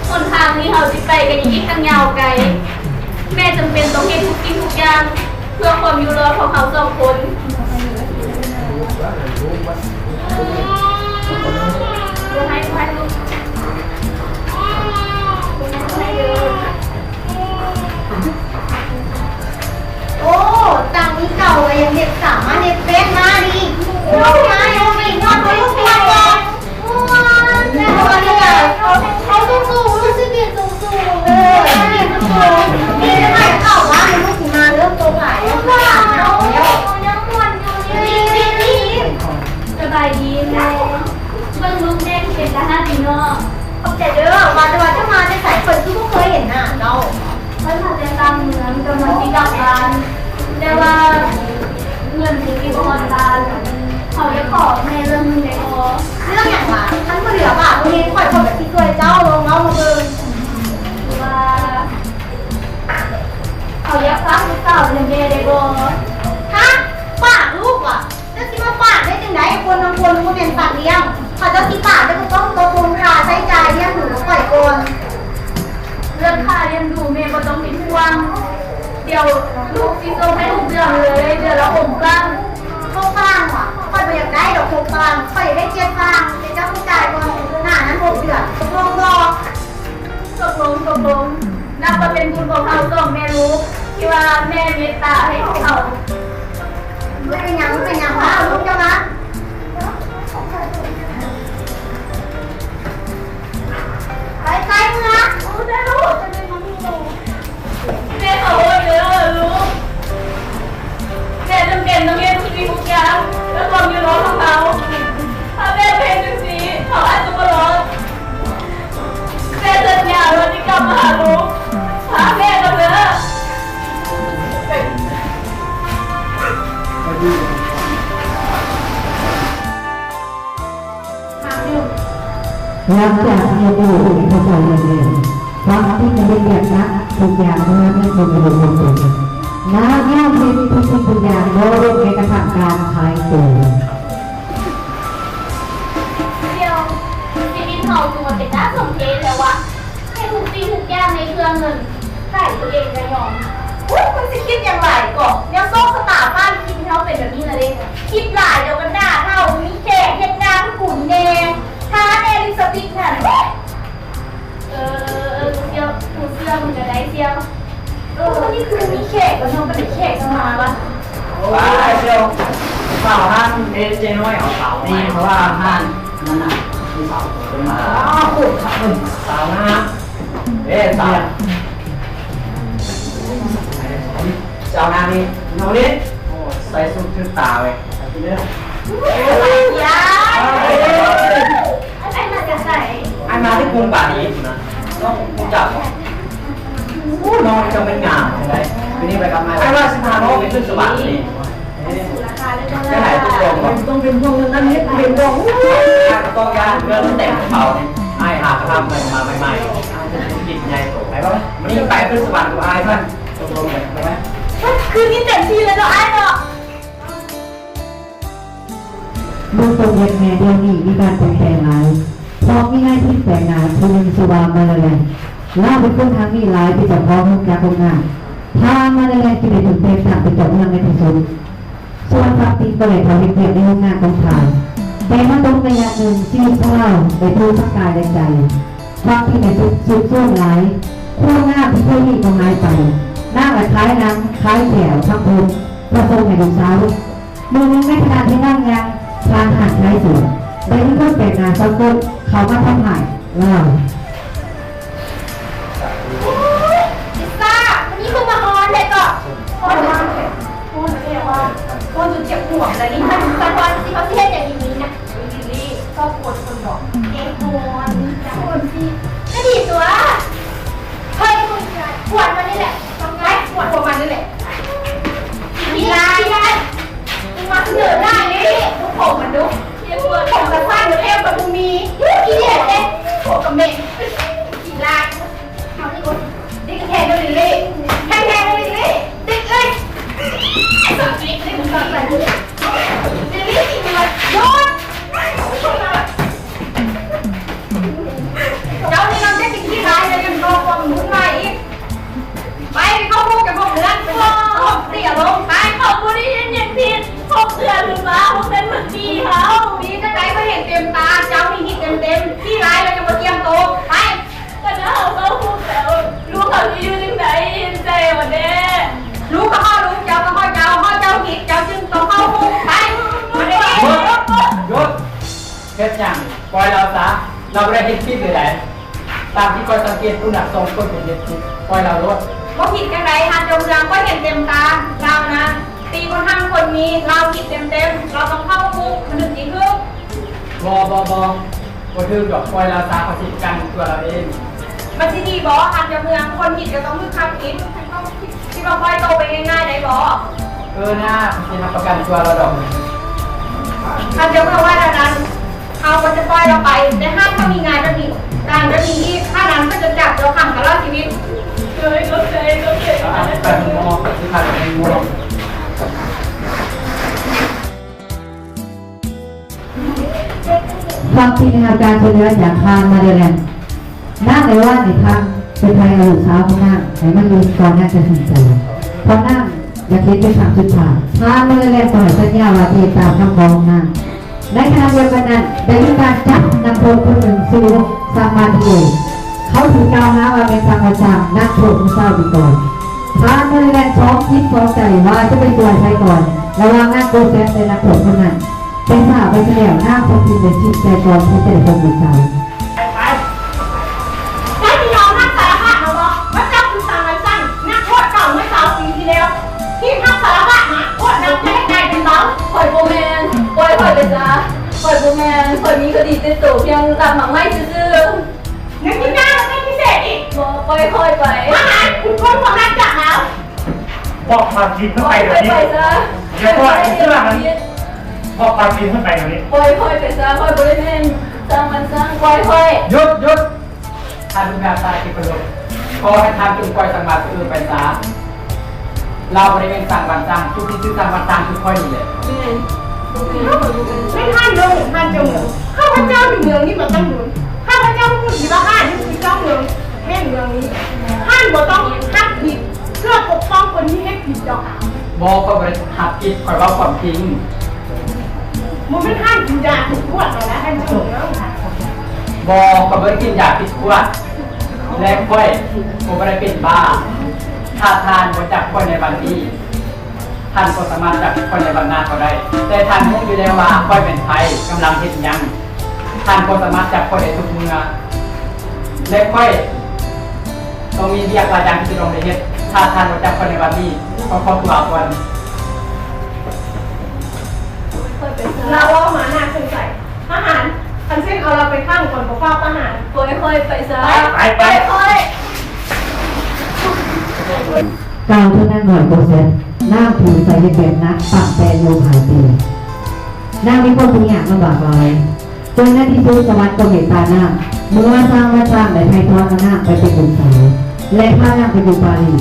ຫົນທາງທີ່ເຮົາຊິໄປກໍຍັງອີກຕັ້ງຍາວໄກ. ແມ່ຈຳເປັນຕ້ອງເຮັດທຸກສິ່ງທຸກຢ່າງ ເພື່ອຄວາມຢູ່ລອດຂອງເຮົາສອງຄົນ. ໂອ້ ຕັງນີ້ເກົ່າກໍຍັງເຮັດສາມາດເຮັດເຟດມາດີ. ໂອ້ຍ ໂອ້ຍ ຍອດ ໂອ້ຍ ຍອດ ໂອ້ຍ ແມ່ນບໍ່ນີ້ກະ ເຮົາ ເຮົາສູ້ໆ ລູກຊິບິນສູງໆ ເດີ ບິນສູງໆ. ນີ້ໄດ້ໄປເຂົ້າບ້ານ ລູກຊິມາເດີ ໂຕຫຼາຍ. ຍັງມ່ວນຢູ່ນີ້. ສະບາຍດີແມ່. ເບິ່ງລູກແມ່ຄືເປັນຕາຮັກດີເນາະ. ຂອບໃຈເດີ. ວ່າແຕ່ວ່າເຈົ້າມາແຕ່ໃສ? ຂ້ອຍຄືບໍ່ເຄີຍເຫັນໜ້າເຈົ້າ. ຂ້ອຍມາແຕ່ຕ່າງເມືອງ, ກຳລັງຊິກັບບ້ານ, ແຕ່ວ່າເງິນຄືຊິບໍ່ຮອດບ້ານ. ເຮົາຢາກຂໍແມ່ເລື່ອງໜຶ່ງໄດ້ບໍ່? ເລື່ອງຫຍັງວະ? ຄັນບໍ່ເຫຼືອບາບເຮົາເຮັດ, ຂ້ອຍກໍຊິຊ່ວຍເຈົ້າ. ລອງເວົ້າມາເບິ່ງ. ຄືວ່າເຮົາຢາກຝາກລູກສາວໃຫ້ແມ່ໄດ້ບໍ່? ຮະ? ຝາກລູກວະ? ເຈົ້າຊິມາຝາກໄດ້ຈັ່ງໃດ? ຄົນບາງຄົນບໍ່ແມ່ນສັດລ້ຽງ. ຖ້າເຈົ້າຊິຝາກ, ເຈົ້າກໍຕ້ອງຕົກລົງຄ່າໃຊ້ຈ່າຍລ້ຽງດູກັບຂ້ອຍກ່ອນ. ເລື່ອງຄ່າລ້ຽງດູແມ່ບໍ່ຕ້ອງເປັນຫ່ວງ. ດຽວລູກຊິສົ່ງໃຫ້ທຸກເດືອນເລີຍ, ເດືອນລະຫົກລ້ານ. ຫົກລ້ານຫວາ? ຂ້ອຍບໍ່ຢາກໄດ້ດອກຫົກລ້ານ, ຂ້ອຍຢາກໄດ້ເຈັດລ້ານ. ແຕ່ເຈົ້າຕ້ອງຈ່າຍກ່ອນໜ້ານັ້ນຫົກເດືອນ. ຕົກລົງບໍ່? ຕົກລົງ, ຕົກລົງ. ນັບວ່າເປັນບຸນຂອງເຮົາສອງແມ່ລູກ. ໂອເຄ ທີ່ວ່າແມ່ເມດຕາໃຫ້ເຮົາ. ບໍ່ເປັນຫຍັງ ບໍ່ເປັນຫຍັງ ມາ ເອົາລູກເຈົ້າມາ. ໄປ ໄປ ເມືອ. ໂອ້ ໄດ້ລູກ. ແມ່ຂໍໂທດເດີລູກ. ແມ່ຈຳເປັນຕ້ອງເຮັດທຸກສິ່ງທຸກຢ່າງ ເພື່ອຄວາມຢູ່ລອດຂອງເຮົາ. ຖ້າແມ່ບໍ່ເຮັດຈັ່ງຊີ້ ເຮົາອາດຈະບໍ່ລອດ. ແມ່ສັນຍາວ່າຊິກັບມາຫາລູກ. ພາແມ່ກ່ອນເດີ. ຫຼັງຈາກທີ່ຍາໂມໂຫດເຂົ້າໃຈແລ້ວ, ຄວາມຈິງກໍເຮັດວຽກໜັກທຸກຢ່າງເພື່ອເງິນຜົນປະໂຫຍດຂອງຕົນ. ນາງຍອມເຮັດທຸກສິ່ງທຸກຢ່າງ ບໍ່ເວັ້ນແມ້ກະທັ່ງການຂາຍຕົວ. ດຽວ ຊີວິດເຮົາຄືວ່າເປັນຕາສົມເພດແທ້ວະ. ເຮັດທຸກສິ່ງທຸກຢ່າງໃນເພື່ອເງິນ. ຂາຍຕົວເອງກະຍອມ. ໂອ້ຍ ມັນຊິຄິດຫຍັງຫຼາຍເກາະ ແນວໂຊກຊະຕາຟ້າລິຂິດໃຫ້ເຮົາເປັນແບບນີ້ລະເດ້. ຄິດຫຼາຍດຽວກໍໜ້າເຖົ້າ ມີແຂກເຮັດງານກຸນແດ່ ທາແດ່ລິບສະຕິກຫັ້ນ. ເອີ ເອີ ເອີ ເອີ ເຊື່ອ ເຊື່ອ ເຊື່ອ ເຊື່ອ ເຊື່ອ ເຊື່ອ. ເອີ ມື້ນີ້ຄືມີແຂກວະເນາະ ບໍ່ໄດ້ແຂກມາວະ. ໄປ ເຈົ້າ ເຝົ້າຮ້ານເອເຈນ້ອຍເອົາເສົານີ້ ເພາະວ່າຮ້ານນັ້ນນະ ມີເສົາຕົວໜຶ່ງມາ. ອ້າວ ໂຄດຄັກເລີຍ ສາວງາມ. ເອີ ສາວ ສາວງາມນີ້ ເອົານີ້. ໂອ້ ໃສ່ຊຸດຖືກຕາເວີຍ. ອ້າຍມາຈາກໃສ? ອ້າຍມາແຕ່ກຸງປາຣີພຸ້ນນະ. ນ້ອງຮູ້ຈັກບໍ່? ໂອ້ ນ້ອງເຈົ້າແມ່ນງາມຈັ່ງໃດ. ມື້ນີ້ໄປກັບອ້າຍ ອ້າຍວ່າຊິພານ້ອງໄປຂຶ້ນສະຫວັນນີ້. ຈັ່ງໃດຕົກລົງບໍ່? ຕ້ອງເປັນຫ່ວງເລື່ອງນັ້ນເຮັດເປັນບໍ່? ອ້າຍບໍ່ຕ້ອງຢ້ານ ເງິນມັນເຕັມກະເປົານີ້. ອ້າຍຫາກະທຳໃໝ່ມາໃໝ່ໆ ອາດຈະເສດຖະກິດໃຫຍ່ໂຕ. ໄປບໍ່? ມື້ນີ້ໄປຂຶ້ນສະຫວັນກັບອ້າຍຊັ້ນ. ຕົກລົງກັນໄປ. ຄືນນີ້ເຕັມທີ່ເລີຍເນາະອ້າຍເນາະ. ເບິ່ງຕົວແມ່ດຽວນີ້ມີການປ່ຽນແປງຫຼາຍ ເພາະມີນາຍທຶນແປກໜ້າຜູ້ໜຶ່ງຊື່ວ່າມາລາແລນ. ລາວເປັນຄົນທາງນີ້ຫຼາຍ ເປັນເຈົ້າຂອງໂຮງຈັກໂຮງງານ. ທ່ານມາລາແລນຈຶ່ງໄດ້ຖືກແຕ່ງຕັ້ງເປັນເຈົ້າເມືອງໃນທີ່ສຸດ. ສ່ວນຊາວຕິງກໍໄດ້ເຂົ້າເຮັດວຽກໃນໂຮງງານຂອງທ່ານ, ແຕ່ມາຕົກໄລຍະໜຶ່ງ ຊີວິດຂອງລາວໄດ້ຖືກທັງກາຍແລະໃຈ. ຄວາມທີ່ໄດ້ສຸກໂຊມຫຼາຍ, ຄວາມງາມທີ່ເຄີຍມີກໍຫາຍໄປ. ນາງລະຂາຍໜັງ, ຂາຍແກ້ວ, ທຳຜົມ ເພື່ອສົ່ງໃຫ້ລູກສາວ. ມື້ໜຶ່ງໃນຂະນະທີ່ນາງຍ່າງຜ່ານຮ້ານຂາຍເສື້ອ, ໄດ້ມີຄົນແປກໜ້າສອງຄົນເຂົ້າມາທຳຮ້າຍລາວ. ໂອ້ຍ ລິຊາ, ມື້ນີ້ຄືມາຮ້ອນແທ້ເກາະ. ຮ້ອນແທ້ ຮ້ອນແທ້ວ່າ ຮ້ອນຈົນເຈັບຫົວແລ້ວນີ້. ສະພານຊິເຮົາຊິເຮັດຫຍັງອີກນີ້ນະ? ເຮີ້ຍ ລິລລີ້ ຊອບກວນຄົນບໍ? ແກ້ງຮ້ອນ ກວນຊິ ກະດີຕົວະ. ເຮີ້ຍ ກວນມັນນີ້ແຫຼະ. ໄປ ກວນພວກມັນນີ້ແຫຼະ. ຂີ້ຮ້າຍ ຂີ້ຮ້າຍ ມຶງມາສະເໜີໜ້ານີ້ ດູຜົມມັນດູ. ຜົມກະສັ້ນ ແກ້ມກະບໍ່ມີ. ຂີ້ເດດເດ້ ຜົມກະເໝັນ. ຂີ້ຮ້າຍ. ເອົານີ້ໂອດ ດິກແຮງເດີລິລລີ້ ແຮງໆເດີລິລລີ້ ດິກເອີຍ. ສັກຕິດນີ້ມັນສັກໃສ່ ລິລລີ້ ຊິເມືອ ຢຸດ. ເຈົ້ານີ້ນະ ເຈົ້າຊິຂີ້ຮ້າຍແລ້ວ ຍັງກໍ່ຄວາມວຸ້ນວາຍອີກ. ໄປ ໄປເຂົ້າຄຸກກັນພວກເຮືອນ ໄປຕົບຕີອາລົມ ໄປ. ເຂົາບໍ່ໄດ້ເຮັດຫຍັງຜິດ ພວກເຮືອນມັນວ່າ ພວກເຮືອນມັນຕີເຮົາ. ຕີຈັ່ງໃດ ຂ້ອຍເຫັນເຕັມຕາ ເຈົ້ານີ້ຜິດເຕັມໆ ຂີ້ຮ້າຍແລ້ວຍັງບໍ່ຕຽມໂຕ. ໄປ. ຄັນເຮົາເຂົ້າຄຸກແລ້ວ ລູກເຮົາຊິຢູ່ຈັ່ງໃດ? ເຫັນໃຈເຮົາແດ່. ລູກເຂົາເຮົາລູກ ເຈົ້າເຂົາເຈົ້າ ເຮົາເຈົ້າຜິດ ເຈົ້າຈຶ່ງຕ້ອງເຂົ້າຄຸກ. ໄປ ມາເດ. ຢຸດ ຢຸດ ເຮັດຫຍັງ? ປ່ອຍລາວຊະ ລາວບໍ່ໄດ້ເຮັດຜິດເລີຍໃດ. ຕາມທີ່ຂ້ອຍສັງເກດ ຜູ້ນັກສອງຄົນເປັນເຮັດຜິດ ປ່ອຍລາວໂລດ. ບໍ່ຜິດຈັ່ງໃດ ທ່ານເຈົ້າເມືອງ ຂ້ອຍເຫັນເຕັມຕາ ລາວນະ ຕີຄົນຮັ່ງຄົນມີ ລາວຜິດເຕັມໆ ລາວຕ້ອງເຂົ້າຄຸກ ມັນເຖິງຊິຖືກ. ບໍ່ ບໍ່ ບໍ່ ບໍ່ຖືກດອກ ປ່ອຍລາວຊະ ຂ້ອຍຊິຈັດການຕົວລາວເອງ. ມັນຊິດີບໍ່ ທ່ານເຈົ້າເມືອງ? ຄົນຜິດກໍຕ້ອງຖືກຮັບຜິດ ຊິມາປ່ອຍໂຕໄປງ່າຍໆໄດ້ບໍ່? ເອີນາ ຊິຮັບປະກັນຕົວລາວດອກ. ທ່ານເຈົ້າເມືອງວ່າແນວນັ້ນ ເຮົາກໍຈະປ່ອຍລາວໄປ ແຕ່ຫາກວ່າມີງານແບບນີ້ ການແບບນີ້ອີກ ຖ້ານັ້ນຂ້ອຍຈະຈັບເຈົ້າຂັງຕະຫຼອດຊີວິດ. ໂດຍ ຂອບໃຈ ຂອບໃຈ. ໄປຫາໝໍ ຊິພາໄປຫາໝໍ. ຄວາມຈິງ ໄດ້ຮັບການຊ່ວຍເຫຼືອຈາກທ່ານມາເດແລນ. ນາງໄດ້ວານໃຫ້ທາງເປັນໃຜເອົາລູກສາວຂອງນາງໃຫ້ມາຢູ່ກ່ອນນາງຈະສິ້ນໃຈ ເພາະນາງຢາກເຫັນເປັນຄັ້ງສຸດທ້າຍ. ທ່ານມາເດແລນກໍໃຫ້ສັນຍາວ່າຈະເຮັດຕາມຄຳຂໍຂອງນາງ. ໃນຂະນະດຽວກັນນັ້ນ ໄດ້ມີການຈັບນັກໂທດຄົນໜຶ່ງຊື່ສາມາທິເອ. ເຂົາຖືກກ່າວຫາວ່າແມ່ນສັງວະຊາມ ນັກໂທດຂອງຊາວອີກອນ. ທ່ານບໍລິແລນສອງຈິດສອງໃຈວ່າຈະໄປຊ່ວຍໃຜກ່ອນ ລະຫວ່າງນາງໂກແຊດ ແລະ ນັກໂທດຄົນນັ້ນ. ແຕ່ຊ້າໄປຊະແລ້ວ, ນາງທັບທິມໄດ້ສິດໃຈກ່ອນທີ່ຈະໄດ້ພົບລູກສາວ. ໄປ ໄປ ເຈົ້າຊິຍອມຮັບສາລະພາບມາບໍ່ ວ່າເຈົ້າຄືຊາງວັນຊັງ ນັກໂທດເກົ່າເມື່ອຊາວປີທີ່ແລ້ວ? ຮີບຮັບສາລະພາບມາ ໂທດນັ້ນຈະໄດ້ກາຍເປັນເບົາ. ຂ້ອຍບໍ່ແມ່ນ, ປ່ອຍຂ້ອຍໄປຊະ. ຂ້ອຍບໍ່ແມ່ນ, ຂ້ອຍມີຄະດີຕິດໂຕພຽງລັກໝາກໄມ້ຊື່ໆ. ຍັງມີໜ້າມາເປັນພິເສດອີກ. ບໍ່, ປ່ອຍຂ້ອຍໄປ. ທະຫານ, ຂຸດຄົ້ນຄວາມລັບຈາກລາວ. ບອກຄວາມຈິງມັນໄປດຽວນີ້. ຢ່າປ່ອຍເຊື່ອມັນ. ບອກຄວາມຈິງມັນໄປດຽວນີ້. ປ່ອຍຂ້ອຍໄປຊະ, ຂ້ອຍບໍ່ໄດ້ແມ່ນຊາງວັນຊັງ, ປ່ອຍຂ້ອຍ. ຢຸດ, ຢຸດ! ທ່ານຜູ້ມີອາສາທີ່ເຄົາລົບ, ຂໍໃຫ້ທ່ານຈົ່ງປ່ອຍຊາງວັນຊື່ໄປຊະ. ລາວບໍ່ໄດ້ແມ່ນຊາງວັນຊັງ, ຜູ້ທີ່ຊື່ຊາງວັນຊັງຄືຂ້ອຍນີ້ແຫຼະ. ແມ່ນ, ແມ່ນ, ແມ່ນ. ແມ່ນທ່ານເມືອງ, ທ່ານເຈົ້າເມືອງ. ຂ້າພະເຈົ້າຢູ່ເມືອງນີ້ມາຕັ້ງດົນ. ຂ້າພະເຈົ້າຮູ້ດີວ່າທ່ານຄືເຈົ້າເມືອງແຫ່ງເມືອງນີ້. ທ່ານບໍ່ຕ້ອງຮັບຜິດເພື່ອປົກປ້ອງຄົນທີ່ເຮັດຜິດດອກ. ບໍ່, ຂ້ອຍບໍ່ໄດ້ຮັບຜິດ, ຂ້ອຍເວົ້າຄວາມຈິງ. ບໍ່ແມ່ນທ່ານກິນຢາຜິດຂວດແລ້ວນະທ່ານເຈົ້າເມືອງ. ບໍ່, ຂ້ອຍບໍ່ໄດ້ກິນຢາຜິດຂວດ ແລະ ຂ້ອຍກໍບໍ່ໄດ້ເປັນບ້າ. ຖ້າທ່ານບໍ່ຈັບຂ້ອຍໃນວັນນີ້, ທ່ານກໍສາມາດຈັບຂ້ອຍໃນວັນໜ້າກໍໄດ້. ແຕ່ທ່ານຮູ້ຢູ່ແລ້ວວ່າຂ້ອຍເປັນໃຜ, ກຳລັງເຮັດຫຍັງ. ທ່ານກໍສາມາດຈັບຂ້ອຍໄດ້ທຸກເມື່ອ ແລະ ຂ້ອຍຕ້ອງມີວຽກຫຼາຍຢ່າງທີ່ຈະຕ້ອງໄດ້ເຮັດ. ຖ້າທ່ານບໍ່ຈັບຂ້ອຍໃນວັນນີ້, ຂ້ອຍຂໍຕົວກ່ອນ. ລາວເວົ້າມາໜ້າສົງໄສ. ທະຫານ, ຄັນຊັ້ນເອົາລາວໄປຂັງກ່ອນ, ບໍ່ຟ້າວປະຫານ. ປ່ອຍຂ້ອຍໄປຊະ. ໄປ, ໄປ, ໄປ. ກ່າວເຖິງນາງນ້ອຍໂກແຊດ, ນາງຖືກໃສ່ເຮັດວຽກໜັກຕັ້ງແຕ່ອາຍຸຫ້າປີ. ນາງມີຄວາມທຸກຍາກລຳບາກຫຼາຍ. ຈົນໃນທີ່ສຸດສະຫວັນກໍເມດຕານາງ, ເມື່ອຊາງວັນຊັງໄດ້ໄຖ່ຖອນເອົານາງໄປເປັນລູກສາວ ແລະ ພານາງໄປຢູ່ປາຣີ.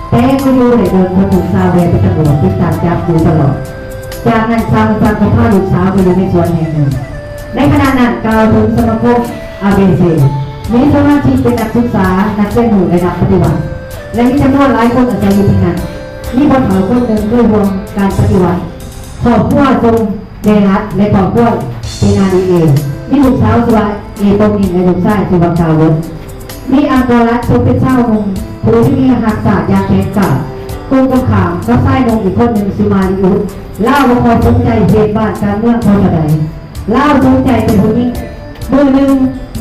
ແຕ່ບໍ່ຢູ່ໄດ້ດົນ, ເພາະຖືກຊາວແວ່ເປັນຕຳຫຼວດຕິດຕາມຈັບຢູ່ຕະຫຼອດ. ຈາກນັ້ນຊາງວັນຊັງກໍພາລູກສາວໄປຢູ່ໃນສວນແຫ່ງໜຶ່ງ. ໃນຂະນະນັ້ນ, ກ່າວເຖິງສະມາຄົມອາເບເຊ ມີສະມາຊິກເປັນນັກສຶກສາ, ນັກຮຽນຮູ້ ແລະ ນັກປະຕິວັດ ແລະ ມີຈຳນວນຫຼາຍຄົນອາໄສຢູ່ທີ່ນັ້ນ. ມີພໍ່ເຖົ້າຄົນໜຶ່ງເຄີຍຮ່ວມການປະຕິວັດ. ຄອບຄົວຊົງ ເມລັດ ແລະ ຄອບຄົວເປນາດີເອ ມີລູກສາວຊື່ວ່າເອໂປມິນ ແລະ ລູກຊາຍຊື່ວ່າກາວລົດ. ມີອັງກອຣັດຊົງເປັນຊາວໜຸ່ມຜູ້ທີ່ຮັກຊາດຢ່າງແຂງກ້າ. ກົງກັນຂ້າມກັບຊາຍໜຸ່ມອີກຄົນໜຶ່ງຊື່ມາລິອຸດ, ລາວບໍ່ຄ່ອຍສົນໃຈເຂດບ້ານການເມືອງພໍເທົ່າໃດ, ລາວສົນໃຈແຕ່ຜູ້ຍິງ. ມື້ໜຶ່ງ,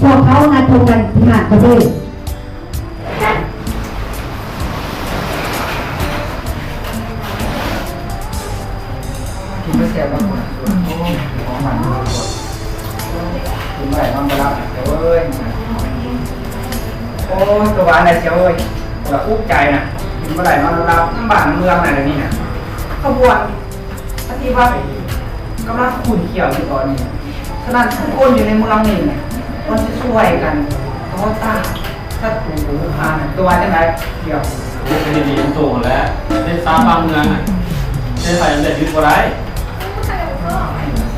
ພວກເຂົານັດພົບກັນທີ່ຮ້ານກາເຟ. ກິນບໍ່ແຊບບໍ່? ໂອ້ຍ ຂອງມັນ ກິນບໍ່ໄດ້ນອນບໍ່ຫຼັບເອີຍ. ໂອ້ຍ ຕົວຫວານໄດ໋ເຈົ້າເອີຍ, ລະອຸກໃຈນະ, ກິນບໍ່ໄດ້ນອນບໍ່ຫຼັບ. ນຳບ້ານນຳເມືອງນະ ດຽວນີ້ນະ ຂະບວນປະຕິວັດກຳລັງຂຸ້ນຂ້ຽວຢູ່ຕອນນີ້. ສະນັ້ນ ທຸກຄົນຢູ່ໃນເມືອງນີ້ນະ ຄວນຈະຊ່ວຍກັນຕໍ່ຕ້ານສັດຕູຫານ ຕົວຈັ່ງໃດ? ດຽວ ເຮັດໃຫ້ດີນຳໂຕຫັ້ນແຫຼະ, ເຮັດຊາດບ້ານເມືອງນະ ເຮັດໃຫ້ສຳເລັດຢູ່ບໍ່ໄດ້.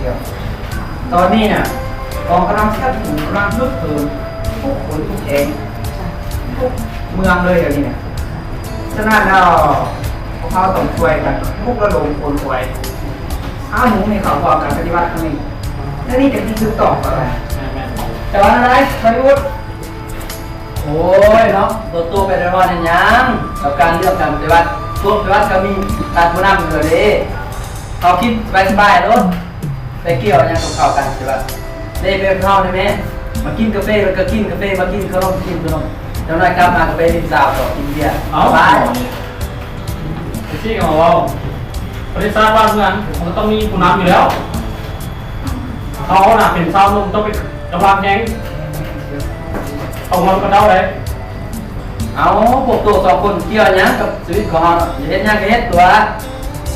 ດຽວ ຕອນນີ້ນະ ກອງກຳລັງສັດຕູກຳລັງຮຶກເຫີມທຸກຄົນທຸກແຫ່ງ ທຸກເມືອງເລີຍດຽວນີ້ນະ. ສະນັ້ນແລ້ວ ພວກເຮົາຕ້ອງຊ່ວຍກັນປຸກລະດົມຂົນຂວາຍ ເອົາໜູໃຫ້ເຂົ້າຮ່ວມການປະຕິວັດຄັ້ງນີ້. ແນວນີ້ຈະຖືກຕ້ອງບໍ່? ແມ່ນໆ. ຈະວ່າແນວໃດ ມາລິອຸດ? ໂອ້ຍເນາະ, ໂຕໂຕໄປເດືອດຮ້ອນເຮັດຫຍັງກັບການເລື່ອງການປະຕິວັດ? ພວກປະຕິວັດກໍມີທ່ານຜູ້ນຳຢູ່ແລ້ວເດ້. ເຮົາຄິດໄວ້ສະບາຍໂລດ. ໄປກ່ຽວຫຍັງກັບເຂົາກັນຊິວ່າ ເດ້ ໄປກັບເຂົານີ້ແມ່ ມາກິນກາເຟ ແລ້ວກໍກິນກາເຟ ມາກິນຂະໜົມ ກິນຂະໜົມ ຈັກໜ້ອຍກັບມາກໍໄປຫຼິ້ນສາວຕໍ່ ກິນເບຍ. ເອົ້າ ໄປ ຈັ່ງຊີ້ກໍເວົ້າ ປະເທດຊາດບ້ານເມືອງ ມັນກໍຕ້ອງມີຜູ້ນຳຢູ່ແລ້ວ. ເຮົານະເປັນຊາວໜຸ່ມ ຕ້ອງເປັນກຳລັງແຮງ ເອົາເງິນກະເຈົ້າໄດ້. ເອົ້າ ພວກໂຕສອງຄົນກ່ຽວຫຍັງກັບຊີວິດຂອງເຮົາເນາະ? ຢາກເຮັດຫຍັງກໍເຮັດຕົວະ.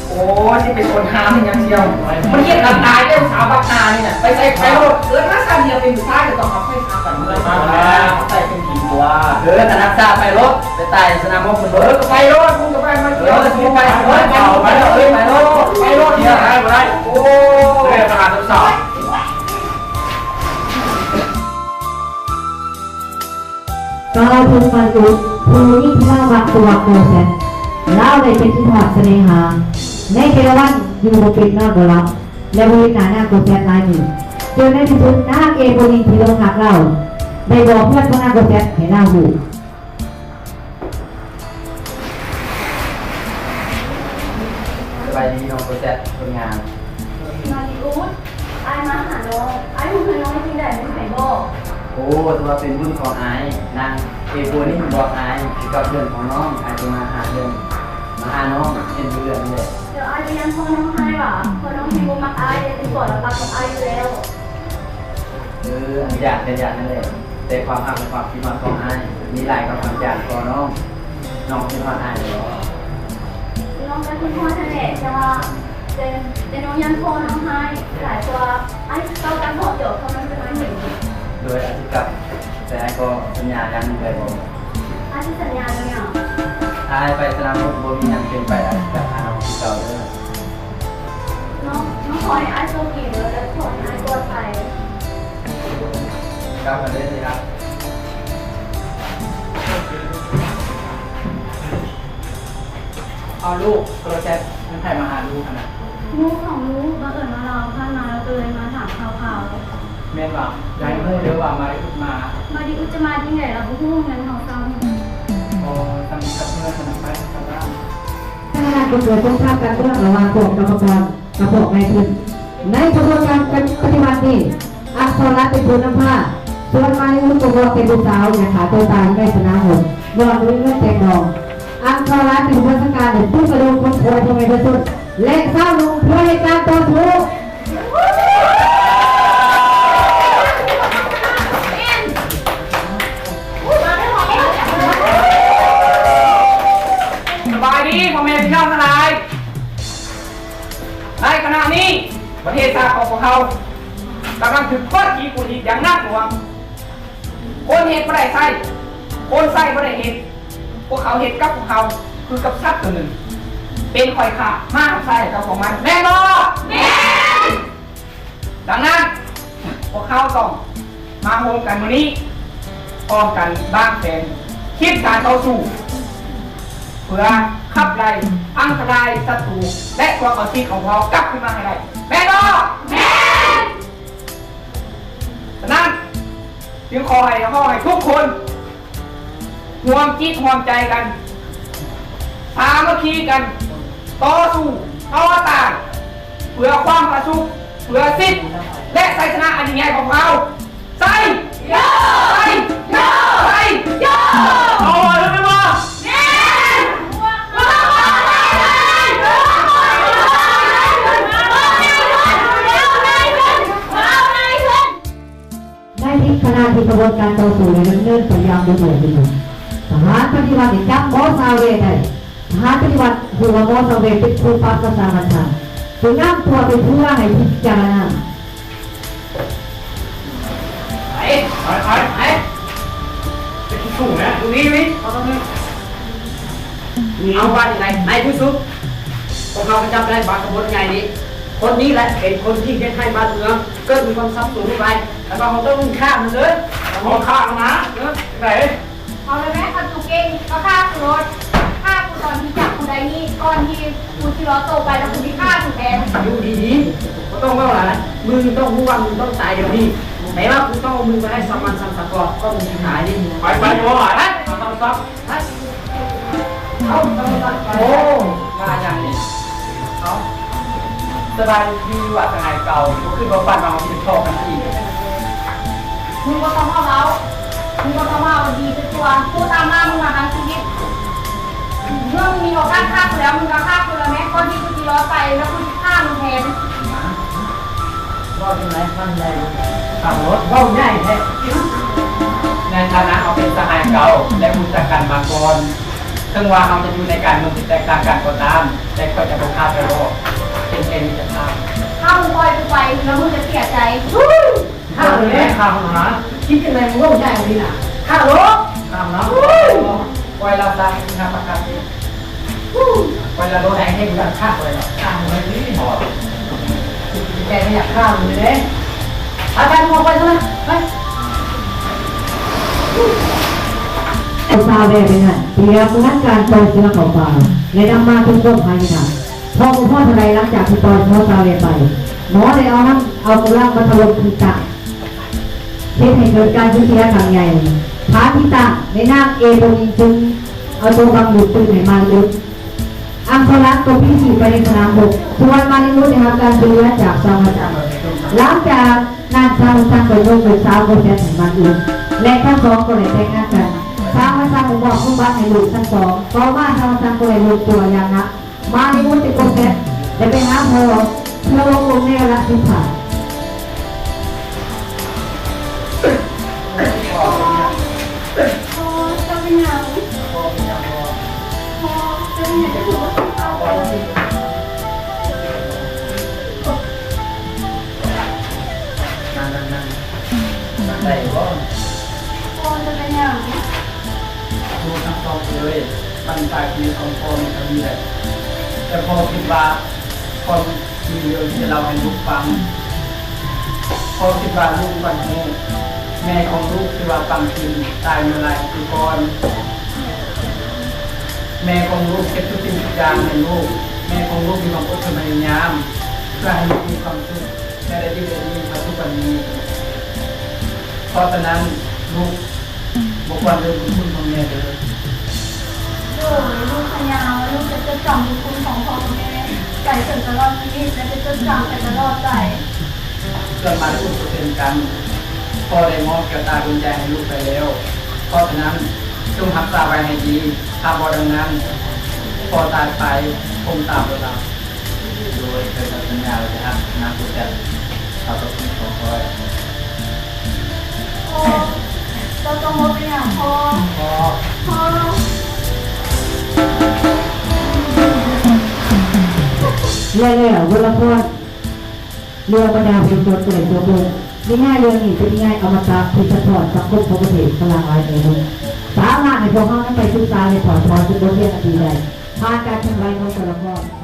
ໂອ້ຍ ຊິເປັນຄົນຫ້າມເຮັດຫຍັງສ່ຽວ? ມັນເຮັດກັນຕາຍແລ້ວ ສາວບັກໜ້ານີ້ນະ. ໄປໃສໄປໂລດ. ເອີ ຖ້າຊັ້ນດຽວເປັນຜູ້ຊາຍກໍຕ້ອງຮັບໃຊ້ຊາດບ້ານເມືອງ. ເອີ ໄປເປັນຜີຕົວະ. ເອີ ຖ້ານັກຊາດໄປໂລດ ໄປຕາຍຢູ່ສະໜາມຮົບພຸ້ນໂລດ. ເອີ ກໍໄປໂລດ ມຶງກໍໄປ ມາກ່ຽວ. ເອີ ຊິໄປ ໄປໂລດ ໄປໂລດ ໄປໂລດ. ບໍ່ໄດ້ ບໍ່ໄດ້. ໂອ້ຍ ເອີ ປະຫານສາວ. ກ່າວເຖິງມາລິອຸດ ຜູ້ຍິງທີ່ລາວມັກຊື່ວ່າໂກແຊດ. ລາວໄດ້ເປັນຄິດຮອດສະເໜ່ຫາ ໃນແຕ່ລະວັນຢູ່ບໍ່ເປັນນອນບໍ່ຫຼັບ ແລະ ບໍ່ເຫັນໜ້ານາງໂກແຊດຫຼາຍມື້. ຈົນໃນທີ່ສຸດ ນາງເອໂບລິນທີ່ຫຼົງຮັກລາວ ໄດ້ບອກເພື່ອນຂອງນາງໂກແຊດໃຫ້ລາວຮູ້. ເ ສະບາຍດີນ້ອງໂປແຊດຄົນງາມ. ມາລິອຸດ, ອ້າຍມາຫານ້ອງ. ອ້າຍຮູ້ເຮືອນນ້ອງຈັ່ງໃດ? ມີໃຜບອກ? ໂອ້ ຖືວ່າເປັນບຸນຂອງອ້າຍ. ນາງເອໂຟນີ້ບອກອ້າຍ ຄືກັບເຮືອນຂອງນ້ອງ. ອ້າຍຈຶ່ງມາຫາເຮືອນ ມາຫານ້ອງ ເຫັນຢູ່ເຮືອນນີ້ແຫຼະ. ແຕ່ອ້າຍກໍຢ້ານພໍ່ນ້ອງຮ້າຍຫວາ? ເພາະນ້ອງແຮງບໍ່ມັກອ້າຍ ແຕ່ເປັນຜົວລະປັກກັບອ້າຍຢູ່ແລ້ວ. ເອີ ອັນຢ້ານກໍຢ້ານນັ້ນແຫຼະ ແຕ່ຄວາມຮັກ ແລະ ຄວາມຄິດຮອດຂອງອ້າຍ ມີຫຼາຍກວ່າຄຳຢ້ານພໍ່ນ້ອງ. ນ້ອງຄິດຮອດອ້າຍບໍ່? ນ້ອງກໍຄິດຮອດຫັ້ນແຫຼະ ແຕ່ວ່າ ແຕ່ ແຕ່ນ້ອງຢ້ານພໍ່ນ້ອງຮ້າຍຫຼາຍກວ່າ. ອ້າຍຊິກ້າວກັບເຫາະດອກ ເທົ່ານັ້ນຈະມາເຫັນ. ໂດຍ ອ້າຍຊິກັບ ແຕ່ອ້າຍຂໍສັນຍາຢ່າງໜຶ່ງໄດ້ບໍ່? ອ້າຍຊິສັນຍາແນວຫຍັງ? ຖ້າອ້າຍໄປສະໜາມບົກບໍ່ມີຫຍັງເປັນໄປ ອ້າຍຊິກັບຫານ້ອງຄືເກົ່າເດີ. ນ້ອງ ນ້ອງຂໍໃຫ້ອ້າຍໂຊກດີເດີ ແລະ ຂໍໃຫ້ອ້າຍປອດໄພ. ກັບກັນເດີທີ່ຮັກ. ເອົາລູກ ໂປແຊດ ແມ່ນໃຜມາຫາລູກຫັ້ນນະ? ໝູ່ຂອງລູກ ບັງເອີນວ່າລາວຜ່ານມາ ລາວກໍເລີຍມາຖາມຂ່າວໆ. ແມ່ນຫວາ? ຢ່າໃຫ້ຮູ້ເດີວ່າມາລິອຸດມາ. ມາລິອຸດຈະມາຈັ່ງໃດ ລາວບໍ່ຮູ້ເຮືອນເຮົາຊ້ຳ. ອໍ ຊ້ຳກັບເຮືອນມັນໄປຊະລະ. ຂະນະນັ້ນກໍເກີດສົງຄາມກັນເມືອງລະຫວ່າງພວກກຳມະກອນກັບພວກນາຍທຶນ. ໃນຂະບວນການປະຕິວັດນີ້ ອັກສອນລັດເປັນຜູ້ນຳພາ, ສ່ວນມາລິອຸດກໍເປັນຜູ້ສາວ ຢາກຂ້າຕົວຕາຍຢູ່ໃນສະໜາມບົກ ຍ້ອນບໍ່ມີເງິນແຈກດອງ. ອັກສອນລັດເປັນຜູ້ບັນຊາການ ແລະ ປຸກລະດົມຂົນຂວາຍພໍ່ແມ່ປະຊາຊົນ ແລະ ຊາວໜຸ່ມເພື່ອເຮັດການຕໍ່ສູ້. ສະບາຍດີພໍ່ແມ່ພີ່ນ້ອງທັງຫຼາຍ. ໃນຂະນະນີ້ ປະເທດຊາດຂອງພວກເຮົາກຳລັງຖືກກວດຂີ່ກວດຮີດຢ່າງໜັກໜ່ວງ. ຄົນເຮັດບໍ່ໄດ້ໃຊ້, ຄົນໃຊ້ບໍ່ໄດ້ເຮັດ. ພວກເຂົາເຮັດກັບພວກເຮົາຄືກັບສັດຕົວໜຶ່ງ, ເປັນຂ້ອຍຂ້າມາຮັບໃຊ້ກັບພວກມັນ, ແມ່ນບໍ່? ແມ່ນ! ດັ່ງນັ້ນ, ພວກເຮົາຕ້ອງມາໂຮມກັນມື້ນີ້, ພ້ອມກັນວາງແຜນ, ຄິດການຕໍ່ສູ້ ເພື່ອຂັບໄລ່ອັນຕະລາຍສັດຕູ ແລະ ພວກເອົາຊີວິດຂອງພວກເຮົາກັບຄືນມາໃຫ້ໄດ້, ແມ່ນບໍ່? ແມ່ນ! ສະນັ້ນ, ຈຶ່ງຂໍໃຫ້ ຂໍໃຫ້ທຸກຄົນຮ່ວມຈິດຮ່ວມໃຈກັນ, ສາມັກຄີກັນ, ຕໍ່ສູ້ຕໍ່ຕ້ານ ເພື່ອຄວາມຜາສຸກ, ເພື່ອສິດ ແລະ ໄຊຊະນະອັນຍິ່ງໃຫຍ່ຂອງເຮົາ. ໄຊໂຍ! ໄຊໂຍ! ໄຊໂຍ! ເອົາໄວ້ແມ່ນບໍ່? ແມ່ນ! ໃນຂະນະທີ່ຂະບວນການຕໍ່ສູ້ໄດ້ດຳເນີນໄປຢ່າງເລື່ອຍໆ, ທະຫານປະຕິວັດໄດ້ຈັບໝໍຊາເວໄດ້. ທະຫານປະຕິວັດຮູ້ວ່າໝໍຊາເວເປັນຜູ້ປັບສະສາວັນຊາ, ຈຶ່ງນຳຕົວໄປເພື່ອໃຫ້ພິຈາລະນາ. ໄປ ໄປ ໄປ ໄປ ໄປ ໄປ ເອົາວ່າຈັ່ງໃດ ນາຍຜູ້ຊຸກ? ພວກເຮົາກໍຈັບໄດ້ບັກຂະບົນໃຫຍ່ນີ້. ຄົນນີ້ແຫຼະເປັນຄົນທີ່ເຮັດໃຫ້ບ້ານເມືອງເກີດມີຄວາມສັບສົນຫວຸ່ນວາຍ. ແຕ່ວ່າເຮົາຕ້ອງຂ້າມັນເດີ. ເຮົາຂ້າມັນນະ? ເອີ ຈັ່ງໃດ? ເອົາເລີຍແມ່ ຄັນຕູເກັ່ງກໍຂ້າກູໂລດ. ຂ້າກູຕອນທີ່ຈັບກູໄດ້ນີ້ ກ່ອນທີ່ກູຊິລອດໂຕໄປ ແລ້ວກູຊິຂ້າກູແທນ. ຢູ່ດີໆ ບໍ່ຕ້ອງເວົ້າຫຼາຍ. ມຶງຕ້ອງຮູ້ວ່າມຶງຕ້ອງຕາຍດຽວນີ້. ແປວ່າກູຕ້ອງເອົາມຶງໄປໃຫ້ສາມັນສັງສາກອນ ກ່ອນມຶງຊິຕາຍນີ້. ໄປ ໄປ ບໍ່ຫຼາຍ. ໄປ ເອົາໂທລະສັບ. ໂອ້ ວ່າຫຍັງນີ້? ເອົ້າ ສະບາຍດີວ່າສະຫາຍເກົ່າ, ບໍ່ຄິດວ່າບ້ານເຮົາຊິໄດ້ພໍ້ກັນອີກ. ມຶງບໍ່ຕ້ອງມາເວົ້າ, ມຶງບໍ່ຕ້ອງມາເວົ້າດີໄປທົ່ວ. ກູຕາມລ່າມຶງມາທັງຊີວິດ. ເມື່ອມຶງມີໂອກາດຂ້າກູແລ້ວ, ມຶງກໍຂ້າກູແລ້ວແມ້. ກ່ອນທີ່ກູຊິລອດໄປ ແລ້ວກູຊິຂ້າມຶງແທນ. ເວົ້າຈັ່ງໃດມັນໄດ້ຂັບລົດ ເວົ້າໃຫຍ່ແທ້. ໃນຖານະເຮົາເປັນສະຫາຍເກົ່າ ແລະ ຮູ້ຈັກກັນມາກ່ອນ, ເຖິງວ່າເຮົາຈະຢູ່ໃນການເມືອງທີ່ແຕກຕ່າງກັນກໍຕາມ, ແຕ່ຂ້ອຍຈະບໍ່ຂ້າເຈົ້າດອກ, ເປັນແຄ່ມິດຕະພາບ. ຖ້າມຶງປ່ອຍກູໄປ ແລ້ວມຶງຈະເສຍໃຈ. ຂ້າໂລດ ຂ້າໂລດ. ຄິດຈັ່ງໃດມຶງເວົ້າໃຫຍ່ແບບນີ້ນະ? ຂ້າໂລດ ຂ້ານະ. ປ່ອຍລາວຊະ ຂ້າປະກາດເອງ. ໄປລະໂດນແຮງເຮັດກັນຄັກເລີຍເນາະ. ຂ້າເລີຍນີ້ ແກບໍ່ຢາກຂ້າມເລີຍເດ້. ໄປໆ ອອກໄປຊະນະ ໄປ. ຊາວແວໄປນັ້ນ ຕຽມງານການປ່ອຍເສືອເຂົ້າປ່າ ແລະ ນຳມາເປັນຄວາມພະຍາຍາມ. ພໍບໍ່ພໍເທົ່າໃດ ຫຼັງຈາກທີ່ປ່ອຍເສືອຊາວແວໄປ ໝໍໄດ້ເອົານຳ ເອົາກຳລັງມາຖະຫຼົ່ມຄືນຕັ້ງ. ເຮັດໃຫ້ເກີດການສູນເສຍຄັ້ງໃຫຍ່. ຖານທີ່ຕັ້ງ ແມ່ນາງເອໂບມີ ຈຶ່ງເອົາຕົວບັງດູດຕື່ນໃຫ້ມາລິອຸດ. ອ ນາງໂຊລັດກໍພີສີໄປໃນສະໜາມຮົບ, ສ່ວນມາລິອຸດໄດ້ຮັບການຊ່ວຍເຫຼືອຈາກຊາວມາຊັງ. ຫຼັງຈາກນັ້ນຊາວມາຊັງກໍຍົກລູກສາວໂກແຊັດໃຫ້ມາລິອຸດ ແລະທັງສອງກໍໄດ້ແຕ່ງງານກັນ. ຊາວມາຊັງກໍມອບສົມບັດໃຫ້ລູກທັງສອງ. ຕໍ່ມາຊາວມາຊັງກໍໄດ້ລົງຕົວຢ່າງໜັກ. ມາລິອຸດແລະໂກແຊັດໄດ້ໄປຫາພໍ່ເພື່ອເວົ້າເລື່ອງແນວລະສິບຫ້າ. ພໍ່ ເຈົ້າເປັນຫຍັງ? ພໍ່ ເຈົ້າເປັນຫຍັງ? ພໍ່ ເຈົ້າເປັນຫຍັງ? ເຈົ້າຄືບໍ່ກິນເຂົ້າ? ນັ່ງ ນັ່ງ ນັ່ງ ນັ່ງໄດ້ບໍ່? ພໍ່ ເຈົ້າເປັນຫຍັງ? ລູກທັງສອງເອີຍ, ບັ້ນປາຍຊີວິດຂອງພໍ່ມີເທົ່ານີ້ແຫຼະ. ແຕ່ພໍ່ຄິດວ່າ ພໍ່ມີເລື່ອງທີ່ຈະເລົ່າໃຫ້ລູກຟັງ. ພໍ່ຄິດວ່າລູກຄວນຮູ້. ແມ່ຂອງລູກຊື່ວ່າ ປັງກິນ ຕາຍເມື່ອຫຼາຍປີກ່ອນ. ແມ່ຂອງລູກເຮັດທຸກສິ່ງທຸກຢ່າງໃຫ້ລູກ. ແມ່ຂອງລູກມີຄວາມອົດທົນພະຍາຍາມ ເພື່ອໃຫ້ລູກມີຄວາມສຸກ ແລະ ໄດ້ດີໄດ້ດີເທົ່າທຸກວັນນີ້. ເພາະສະນັ້ນ ລູກ ບໍ່ຄວນລືມບຸນຄຸນຂອງແມ່ເດີ. ໂດຍ ລູກສັນຍາວ່າລູກຈະຈົດຈຳບຸນຄຸນຂອງພໍ່ກັບແມ່ໄປຈົນຕະຫຼອດຊີວິດ ແລະ ຈະຈົດຈຳໄປຕະຫຼອດໄປ. ສ່ວນມາລິອຸດກໍເຊັ່ນກັນ, ພໍ່ໄດ້ມອບແກ້ວຕາດົວງໃຈໃຫ້ລູກໄປແລ້ວ. ເພາະສະນັ້ນ ຈົ່ງຮັກສາໄວ້ໃຫ້ດີ, ຖ້າບໍ່ດັ່ງນັ້ນ ພໍ່ຕາຍໄປຄົງຕາມບໍ່ຫຼັບ. ໂດຍ ຂ້ອຍສັນຍາວ່າຈະຮັກນາງໂກແຊັດເທົ່າກັບຊີວິດຂອງຂ້ອຍ. ພໍ່ ເຈົ້າຕ້ອງບໍ່ເປັນຫຍັງພໍ່. ພໍ່ ພໍ່ ແລະແລ້ວ ບົດລະຄອນເລື່ອງບັນດາເພຍງຈົດກໍໄດ້ຈົບລົງ. ນິຍາຍເລື່ອງນີ້ເປັນນິຍາຍອະມະຕະທີ່ສະທ້ອນສັງຄົມຂອງປະເທດຝຣັ່ງຫຼາຍເອີຍ ສາມາດໃຫ້ພວກເຮົານຳໄປສຶກສາ ແລະ ຖອດຖອນບົດຮຽນອັນດີໄດ້ ຜ່ານການເຄື່ອນໄຫວຂອງຕົວລະຄອນ.